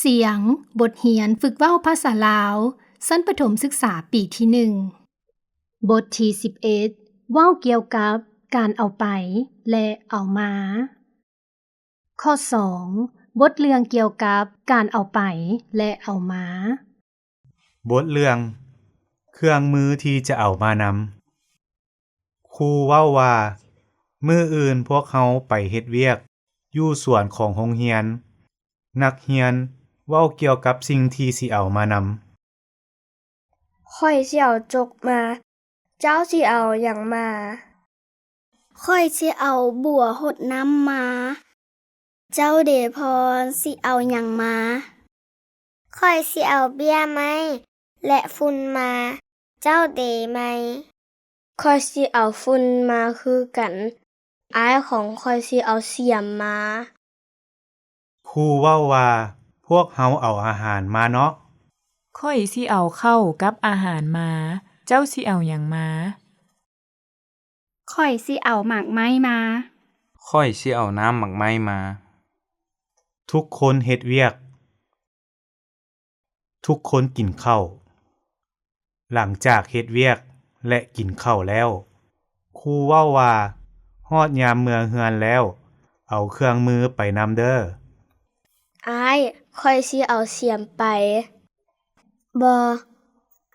ສຽງ ບົດຮຽນຝຶກເວົ້າພາສາລາວ ຊັ້ນປະຖົມສຶກສາປີທີໜຶ່ງ. ບົດທີສິບເອັດ ເວົ້າກ່ຽວກັບການເອົາໄປ ແລະ ເອົາມາ. ຂໍ້ສອງ ບົດເລື່ອງກ່ຽວກັບການເອົາໄປ ແລະ ເອົາມາ. ບົດເລື່ອງ ເຄື່ອງມືທີ່ຈະເອົາມານຳ. ຄູເວົ້າວ່າ ມື້ອື່ນພວກເຮົາໄປເຮັດວຽກຢູ່ສວນຂອງໂຮງຮຽນ. ນັກຮຽນເວົ້າກ່ຽວກັບສິ່ງທີ່ຊິເອົາມານຳ. ຂ້ອຍຊິເອົາຈົກມາ. ເຈົ້າຊິເອົາຫຍັງມາ? ຂ້ອຍຊິເອົາບົວຫົດນ້ຳມາ. ເຈົ້າເດ ພອນ ຊິເອົາຫຍັງມາ? ຂ້ອຍຊິເອົາເບ້ຍໄມ້ ແລະ ຝຸ່ນມາ. ເຈົ້າເດ ໄມ? ຂ້ອຍຊິເອົາຝຸ່ນມາຄືກັນ. ອ້າຍຂອງຂ້ອຍຊິເອົາສຽມມາ. ຄູເວົ້າວ່າ ພວກເຮົາເອົາອາຫານມາເນາະ. ຂ້ອຍຊິເອົາເຂົ້າກັບອາຫານມາ. ເຈົ້າຊິເອົາຫຍັງມາ? ຂ້ອຍຊິເອົາໝາກໄມ້ມາ. ຂ້ອຍຊິເອົານ້ຳໝາກໄມ້ມາ. ທຸກຄົນເຮັດວຽກ. ທຸກຄົນກິນເຂົ້າ. ຫຼັງຈາກເຮັດວຽກ ແລະ ກິນເຂົ້າແລ້ວ, ຄູເວົ້າວ່າ ຮອດຍາມເມືອເຮືອນແລ້ວ, ເອົາເຄື່ອງມືໄປນຳເດີ. ອ້າຍ, ຂ້ອຍຊິເອົາສຽມໄປ. ບໍ່,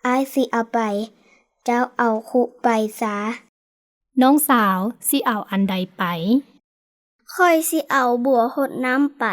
ອ້າຍຊິເອົາໄປ. ເຈົ້າເອົາຄຸໄປຊາ. ນ້ອງສາວຊິເອົາອັນໃດໄປ? ຂ້ອຍຊິເອົາບົວຫົດນ້ຳໄປ.